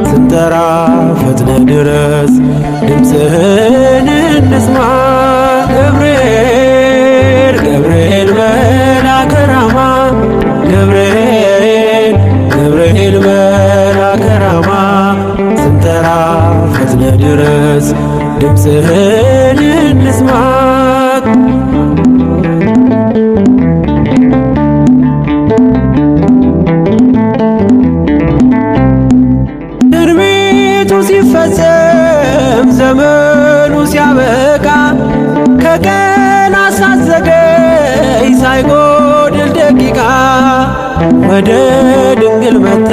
ስንጠራ ፈጥነ ድረስ ድምፅህን እንስማ። ገብርኤል ገብርኤል መልአከ ራማ፣ ገብርኤል ገብርኤል መልአከ ራማ፣ ስንጠራ ፈጥነ ድረስ ድምፅህን እንስማ። ትንቢቱ ሲፈጸም ዘመኑ ሲያበቃ፣ ከቀናት ሳትዘገይ ሳይጎድል ደቂቃ፣ ወደ ድንግል መጥተ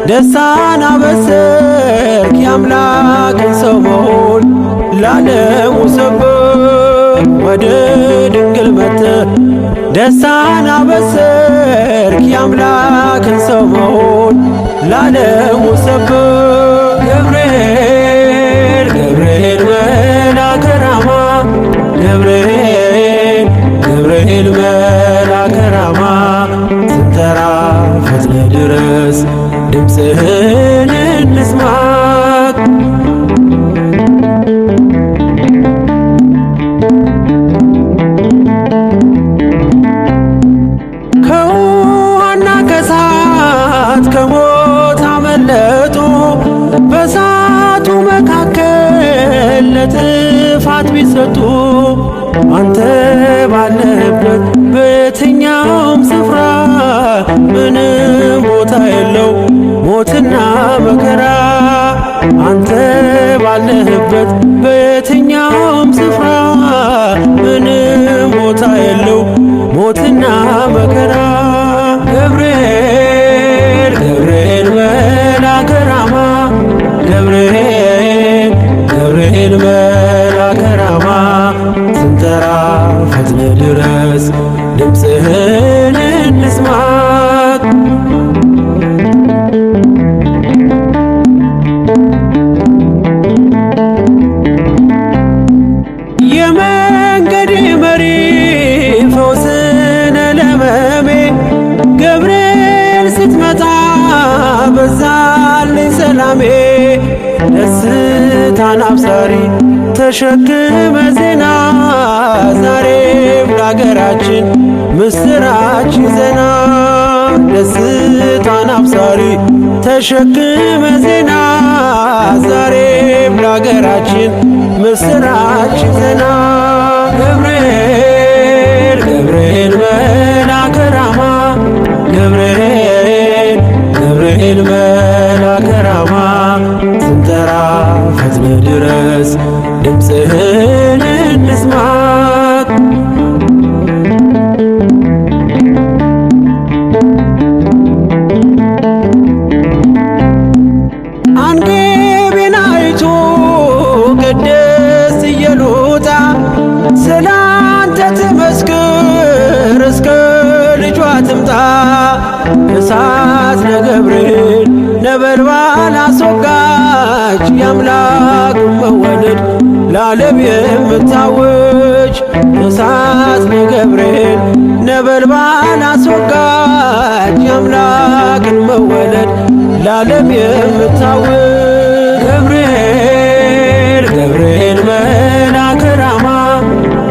ደስታን አበሰርክ፣ የአምላክን ሰው መሆን ለዓለሙ ሰበክ። ወደ ድንግል መጥተ ደስታን አበሰርክ፣ የአምላክን ሰው መሆን ለዓለሙ ሰበክ። ገብርኤል ገብርኤል መልአከ ራማ፣ ገብርኤል ገብርኤል መልአከ ራማ፣ ስንጠራ ፈጥነ ድረስ ድምፅህን እንስማ። ከውሃና ከእሳት ከሞት አመለጡ፣ በእሳቱ መካከል ለጥፋት ቢሰጡ፣ አንተ ባለህበት በየትኛውም ስፍራ ምንም ቦታ የለው ሞትና መከራ። አንተ ባለህበት በየትኛውም ስፍራ ምንም ቦታ የለው ሞትና መከራ። ገብርኤል ገብርኤል መልአከ ራማ፣ ገብርኤል ገብርኤል መልአከ ራማ፣ ስንጠራ ፈጥነ ድረስ ድምፅህን እንስማ። የመንገድ መሪ ፈውስነ ለመሜ፣ ገብርኤል ስትመጣ በዛልኝ ሰላሜ። ደስታን አብሳሪ ተሸክመ ዜና፣ ዛሬም ለአገራችን ምስራች ዜና። ደስታን አብሳሪ ተሸክመ ዜና፣ ዛሬም ለአገራችን ምስራች ዜና። ገብርኤል ገብርኤል መልአከ ራማ፣ ገብርኤል ገብርኤል መልአከ ራማ፣ ስንጠራ ፈጥነ ድረስ ድምፅህን እንስማ። አንጌቢናይቱ ቅድስት ኢየሉጣ ስላንተ ትመስክር እስከ ልጇ ትምጣ። እሳት ለገብርኤል ነበልባል አስወጋች፣ የአምላክ መወለድ ለዓለም የምታውጅ። እሳት ለገብርኤል ነበልባል አስወጋች፣ የአምላክን መወለድ ለዓለም የምታውጅ። ገብርኤል ገብርኤል መልአከ ራማ፣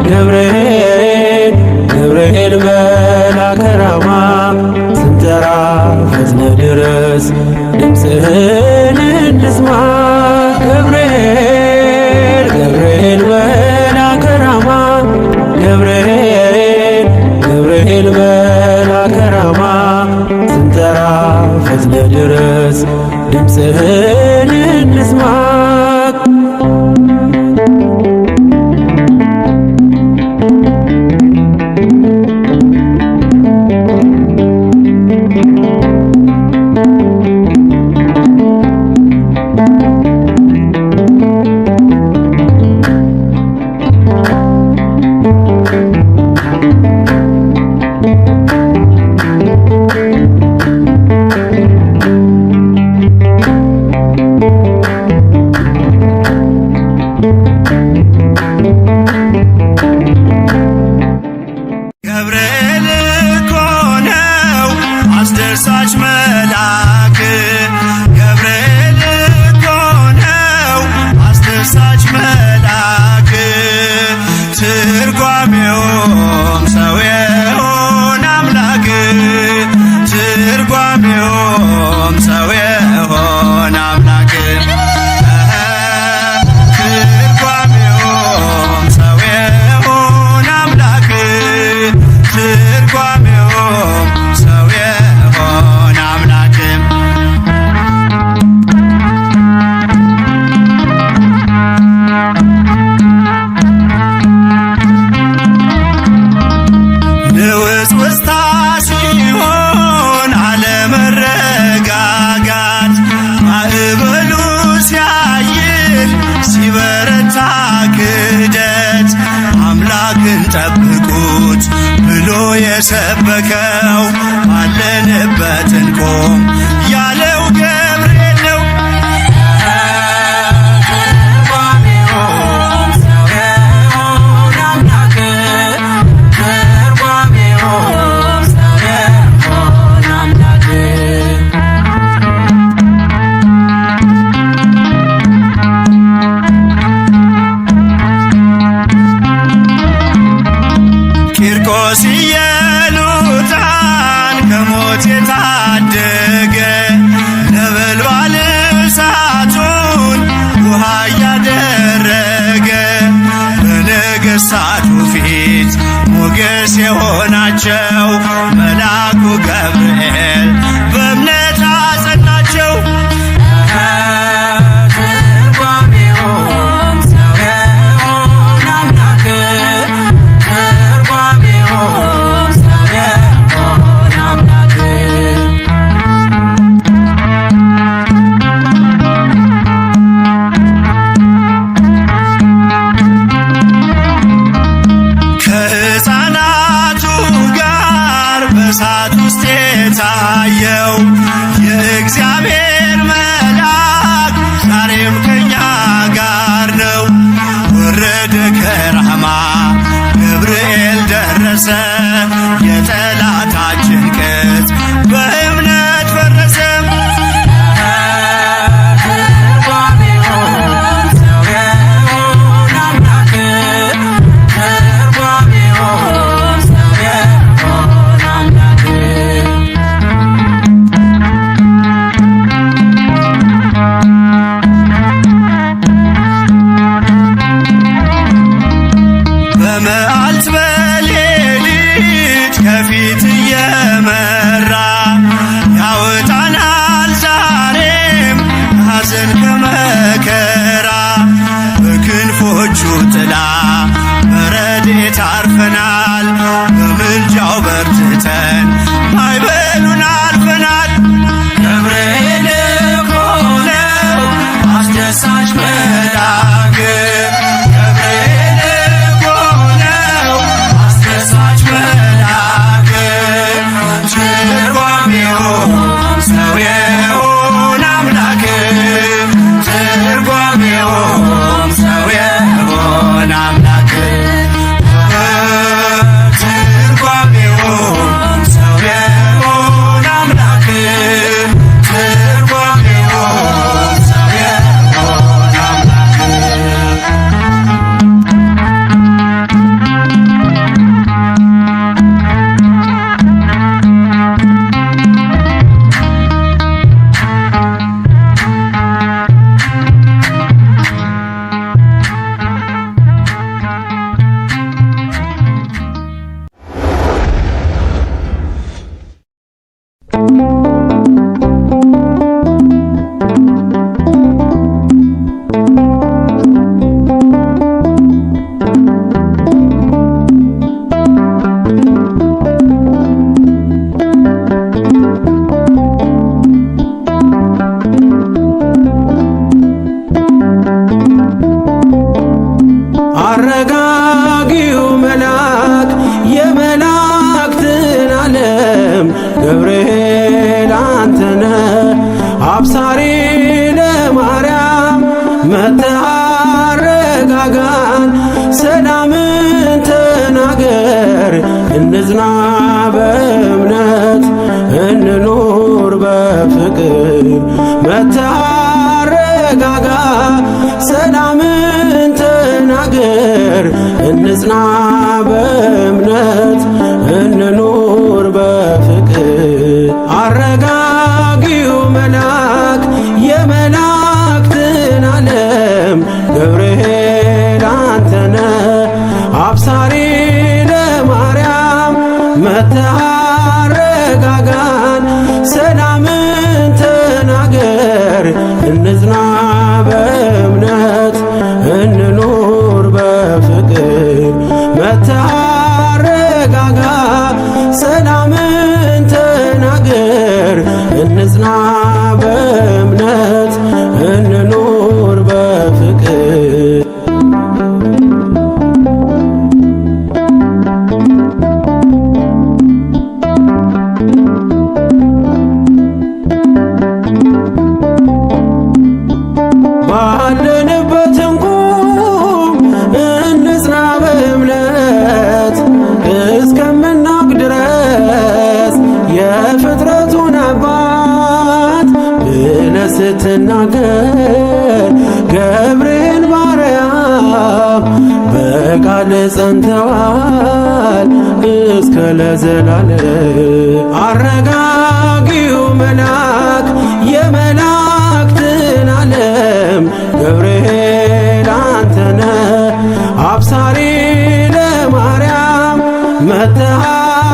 ገብርኤል ገብርኤል መልአከ ራማ፣ ስንጠራ ፈጥነ ድረስ ድምፅህን እንስማ። ገብርኤል ገብርኤል መልአከ ራማ፣ ገብርኤል ገብርኤል መልአከ ራማ፣ ስንጠራ ፈጥነ ድረስ ድምፅህን እንስማ። የሰበከው ባለንበት እንቆም ያለው ገብርኤል ነው። ትርጓሜውም ሰው የሆነ አምላክ፣ ትርጓሜውም ሰው የሆነ አምላክ። ቂርቆስ ኢየሉጣን ከሞት የታደገ፣ ነበልባል እሳቱን ውሃ እያደረገ፣ በነገሥታቱ ፊት ሞገስ የሆናቸው መልአኩ ገብርኤል በእምነት አጸናቸው። ትርጓሜውም ሰው የሆነ አምላክ፣ ትርጓሜውም ሰው የሆነ አምላክ። ከሕፃናቱ ጋር በእሳት ውስጥ የታየው የእግዚአብሔር መልአክ ዛሬም ከኛ ጋር ነው። ወረደ ከራማ ገብርኤል ደረሰ፣ የጠላታችን ቅጽ በእምነት ፈረሰ። ትርጓሜውም ሰው የሆነ አምላክ፣ ትርጓሜውም ሰው የሆነ አምላክ። በመዓልት በሌሊት ከፊት እየመራ ያወጣናል ዛሬም ሐዘን ከመከራ። በክንፎቹ ጥላ በረድኤት አርፈናል፣ በምልጃው በርትተን ማዕበሉን አልፈናል። ገብርኤል እኮ ነው አስደሳች መልአክ፣ ገብርኤል እኮ ነው አስደሳች መልአክ፣ ትርጓሜውም ሰው የሆነ አምላክ፣ ትርጓሜውም ሰው የሆነ አምላክ፣ ትርጓሜውም ሰው የሆነ አምላክ፣ ትርጓሜውም ሰው የሆነ አምላክ። አረጋጊው መልአክ የመላእክትን ዓለም ገብርኤል አንተነ አብሳሪ ለማርያም መተህ አረጋጋን፣ ሰላምን ተናገር፣ እንጽና በእምነት እንኑር በፍቅር። መተህ አረጋጋ፣ ሰላምን ተናገር፣ እንጽና በእምነት እንኑር በፍቅር። አረጋጊው መልአክ የመላእክትን ዓለም ገብርኤል አንተነ አብሳሪ ለማርያም መተህ አረጋጋን፣ ሰላምን ተናገር፣ እንጽና በእምነት እንኑር በፍቅር። መተህ አረጋጋ፣ ባሉበት እንቁም፣ እንጽና በእምነት እስከምናውቅ ድረስ የፍጥረቱን አባት ብለህ ስትናገር ገብርኤል ማርያም በቃል ጸንተዋል እስከ ለዘላለም። አረጋጊው መልአክ የመላእክትን ዓለም ገብርኤል አንተነህ አብሳሪ ለማርያም መጥተህ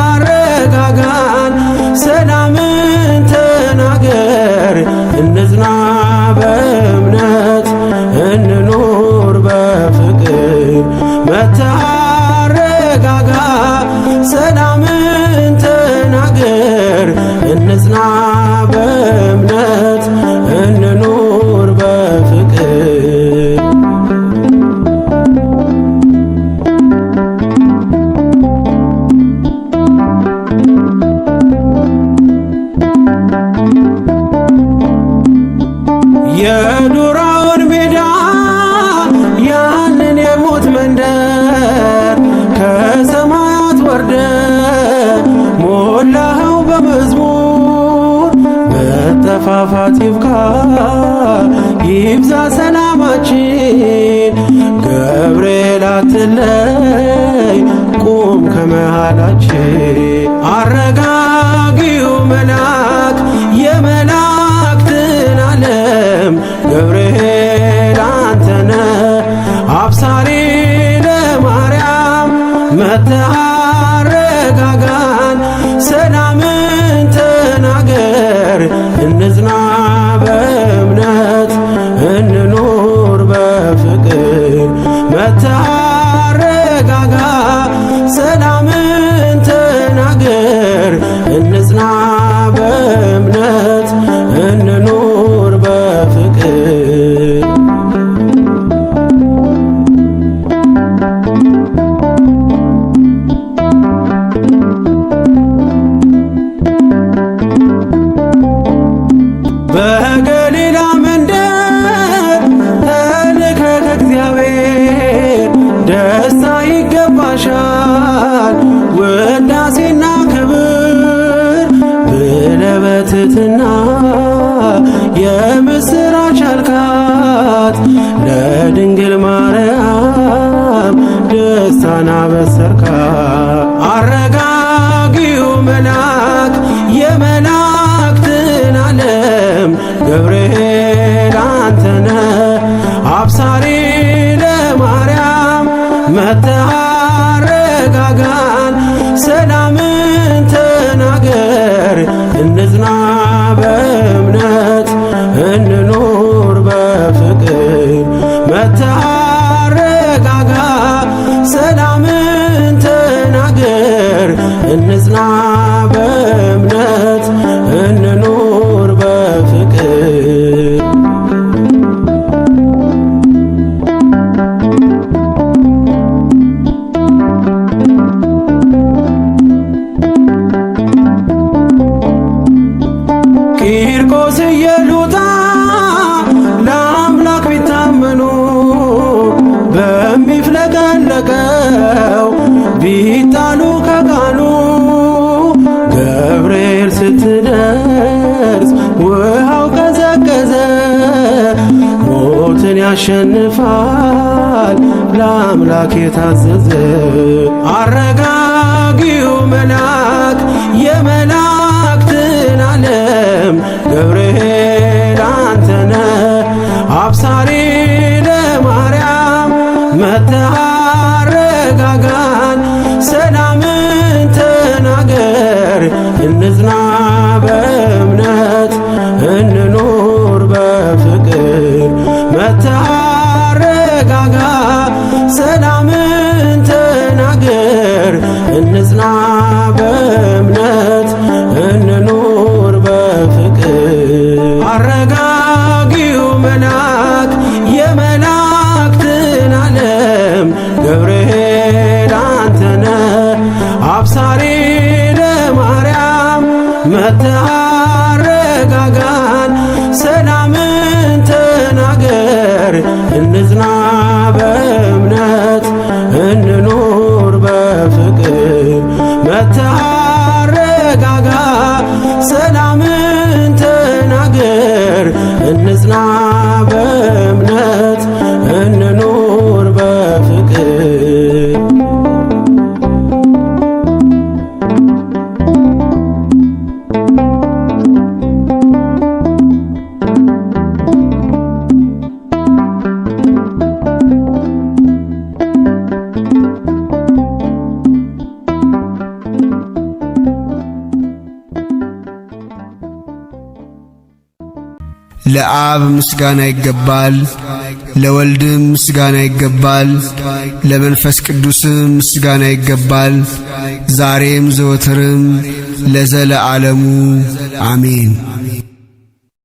አረጋጋን፣ ሰላምን ተናገር፣ እንጽና በእምነት እንኑር በፍቅር። መጥተህ አረጋጋ፣ ሰላምን ተናገር፣ እንጽና በእምነት እንኑር በፍቅር። የዱራውን ሜዳ ያንን የሞት መንደር ከሰማያት ወርደ ሞላኸው በመዝሙር። መጠፋፋት ይብቃ፣ ይብዛ ሰላማችን። ገብርኤል አትለይ፣ ቁም ከመሃላችን። አረጋጊው መልአክ የመላእክትን ዓለም ገብርኤል አንተነህ አብሳሪ ለማርያም መጥተህ አረጋጋን፣ ሰላምን ተናገር፣ እንጽና በእምነት እንኑር በፍቅር። መጥተህ አረጋጋ፣ ሰላምን ተናገር፣ እንጽና በእምነት እንኑር በፍቅር። በገሊላ መንደር ተልከ ከእግዚአብሔር ደስታ ይገባሻል ውዳሴና ክብር ብለህ በትሕትና የምስራች አልካት፣ ለድንግል ማርያም ደስታን አበሰርካት። አረጋጊው መልአክ የመላእክትን ዓለም ገብርኤል አንተነህ አብሳሪ ለማርያም መጥተህ አረጋጋን፣ ሰላምን ተናገር፣ እንጽና በእምነት እንኑር በፍቅር። መጥተህ አረጋጋ፣ ሰላምን ተናገር፣ እንጽና በእምነት እንኑር በፍቅር። ቂርቆስ ኢየሉጣ ለአምላክ ቢታመኑ በሚፍለቀለቀው ቢጣሉ ከቃሉ ገብርኤል ስትደርስ ውሃው ቀዘቀዘ። ሞትን ያሸንፋል ለአምላክ የታዘዘ። አረጋጊው መልአክ የመላእክትን ዓለም ገብርኤል አንተነህ አብሳሪ ለማርያም መጥተህ አረጋጋን፣ ሰላምን ተናገር፣ እንጽና በእምነት እንኑር በፍቅር። መጥተህ አረጋጋ፣ ሰላምን ተናገር፣ እንጽና በእምነት እንኑር በፍቅር። አረጋጊው መልአክ የመላእክትን ዓለም ገብርኤል አንተነህ አብሳሪ ለማርያም መጥተህ አረጋጋን፣ ሰላምን ተናገር፣ በእምነት እንኑር በፍቅር። ለአብ ምስጋና ይገባል፣ ለወልድም ምስጋና ይገባል፣ ለመንፈስ ቅዱስም ምስጋና ይገባል፣ ዛሬም ዘወትርም ለዘለዓለሙ አሜን።